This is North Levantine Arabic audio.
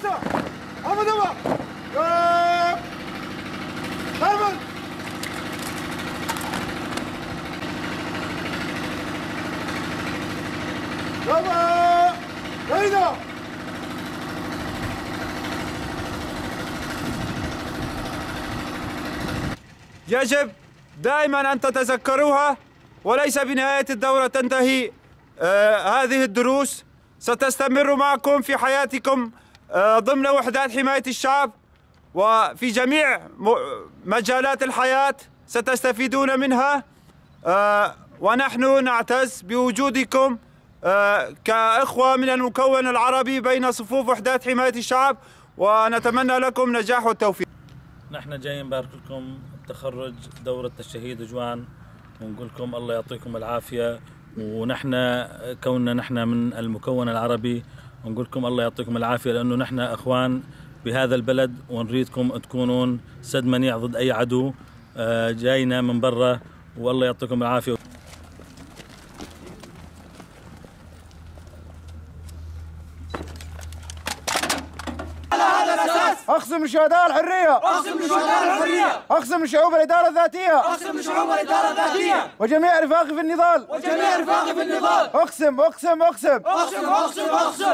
خمسة أمدبا ثمن 7 ليلى. يجب دائما أن تتذكروها، وليس بنهاية الدورة تنتهي هذه الدروس، ستستمر معكم في حياتكم ضمن وحدات حماية الشعب وفي جميع مجالات الحياة ستستفيدون منها، ونحن نعتز بوجودكم كأخوة من المكون العربي بين صفوف وحدات حماية الشعب، ونتمنى لكم نجاح والتوفيق. نحن جايين نبارك لكم تخرج دورة الشهيد جوان، ونقول لكم الله يعطيكم العافية، ونحن كوننا نحن من المكون العربي ونقول لكم الله يعطيكم العافية، لأنه نحن أخوان بهذا البلد ونريدكم تكونون سد منيع ضد أي عدو جاينا من برا، والله يعطيكم العافية. أقسم لشهداء الحرية، أقسم لشهداء الحرية، أقسم لشعوب الإدارة الذاتية، أقسم لشعوب الإدارة الذاتية، وجميع رفاقي في النضال، وجميع رفاقي في النضال، أقسم أقسم أقسم أقسم أقسم أقسم.